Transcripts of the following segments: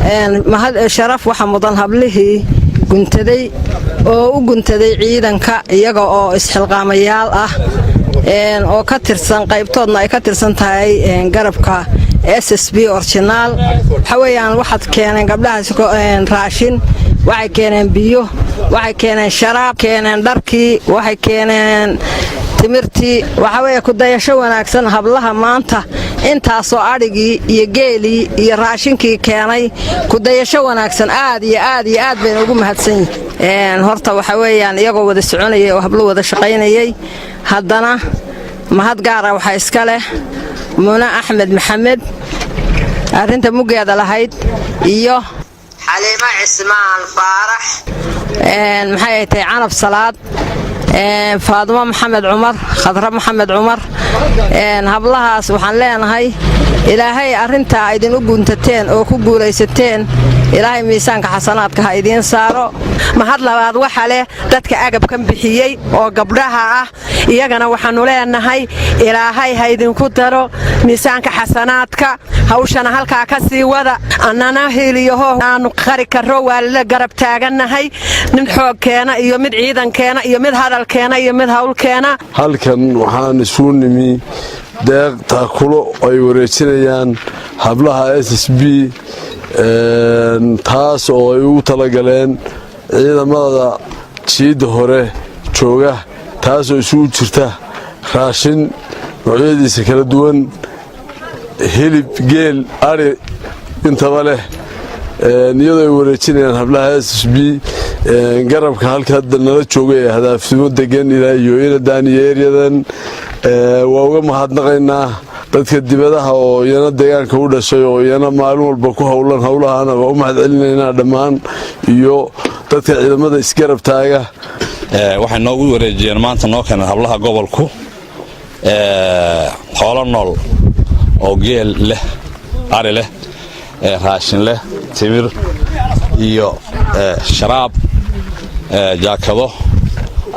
Sharaf waxa mudan hablihii guntaday oo u guntaday ciidanka, iyaga oo isxilqaamayaal ah oo ka tirsan, qaybtoodna ay ka tirsan tahay garabka SSB original. Waxa weeyaan, waxaad keeneen gabdhahaas raashin, waxay keeneen biyo, waxay keeneen sharaab, keeneen dharkii, waxay keeneen timirtii. Waxaa weeye kudayasho wanaagsan hablaha maanta intaasoo adhigii iyo geelii iyo raashinkii keenay. Kudayasho wanaagsan, aad iyo aad iyo aad bayna ugu mahadsan yihiin. Horta waxa weeyaan, iyagoo wada soconayay oo hablo wada shaqaynayay, haddana mahad gaara waxaa iska leh Mune Axmed Maxamed, arrinta muggeeda lahayd, iyo Xaliimo Cismaan Faarax, maxay tahay, Canab Salaad, Faadumo Maxamed Cumar, Khadre Maxamed Cumar. Hablahaas waxaan leenahay, Ilaahay arrintaa idin u guntateen oo ku guulaysateen, Ilaahay miisaanka xasanaadka ha idiin saaro. Mahad labaad waxa leh dadka agabkan bixiyey oo gabdhaha ah. Iyagana waxaannu leenahay, Ilaahay ha idinku daro miisaanka xasanaadka, hawshana halkaa ka sii wada. Annana heliyaho aanu qari karro waa la garab taagannahay, nin xoog keena iyo mid ciidankeena iyo mid hadalkeena iyo mid hawlkeena. Halkan waxaan isugu nimi deeq taakulo ay wareejinayaan hablaha SSB, taas oo ay ugu talagaleen ciidamada jiidda hore jooga, taasoo isugu jirta raashin noocyadiisa kala duwan, hilib geel, ari intaba leh, iyadoo ay wareejinayaan hablaha SSB garabka halka hadda nala jooga ee Hadaafimo degan ilaa iyo inadan iyo eryadan. Waa uga mahadnaqaynaa dadka dibadaha oo iyana deegaanka u dhashay oo iyana maalin walba ku howlan howlahana. Waa u mahad celinaynaa dhammaan iyo dadka ciidamada isgarab taaga. Waxay noogu wareejiyeen maanta, noo keeneen hablaha gobolku xoolo nool oo geel leh, ari leh, raashin leh, timir iyo sharaab, jaakado.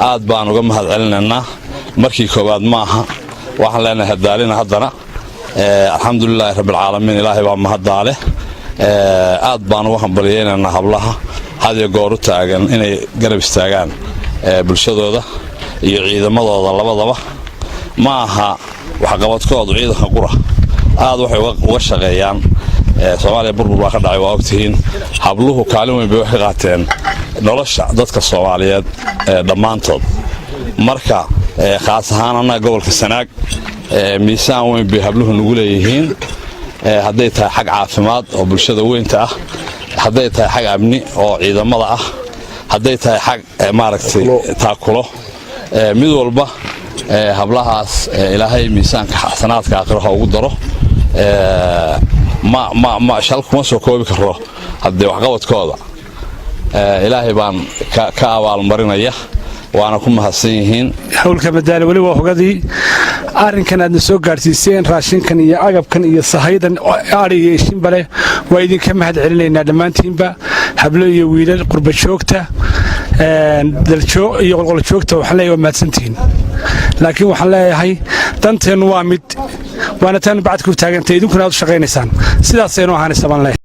Aad baan uga mahad celinaynaa. Markii koowaad maaha. Waxaan leenahay hadaalina haddana. Alxamdulilaahi rabbilcaalamiin, Ilaahay baa mahaddaale. Aad baan uga hambalyaynaynaa hablaha had iyo goor u taagan inay garab istaagaan bulshadooda iyo ciidamadooda labadaba. Ma aha waxqabadkoodu ciidanka qura, aad waxay uga shaqeeyaan. Soomaaliya burbur baa ka dhacay, waa ogtihiin. Habluhu kaalin weyn bay wax ka qaateen nolosha dadka Soomaaliyeed dhammaantood. Marka khaas ahaan annaga gobolka Sanaag miisaan weyn bay habluhu nagu leeyihiin, hadday tahay xag caafimaad oo bulshada weynta ah, hadday tahay xag amni oo ciidamada ah, hadday tahay xag maaragtay taakulo, mid walba. Hablahaas Ilaahay miisaanka xasanaadka aakhiro ha ugu daro. Ma shal kuma soo koobi karo haddee waxqabadkooda. Ilaahay baan ka abaalmarinaya, waana ku mahadsan yihiin. Howlka madaale weli waa hogadii. Arrinkan aadna soo gaadhsiiseen, raashinkan iyo agabkan iyo sahaydan adhi iyo ishinba leh, waa idinka mahad celinaynaa dhammaantiinba, hablo iyo wiilal, qurba joogta iyo qolqoljoogta. Waxaan leeyahay, waa mahadsantihiin, laakiin waxaan leeyahay danteennu waa mid, waana taanu bacadka u taagantay, idinkuna aad u shaqaynaysaan. Sidaasaynu ahaanaysa baan leeyahay.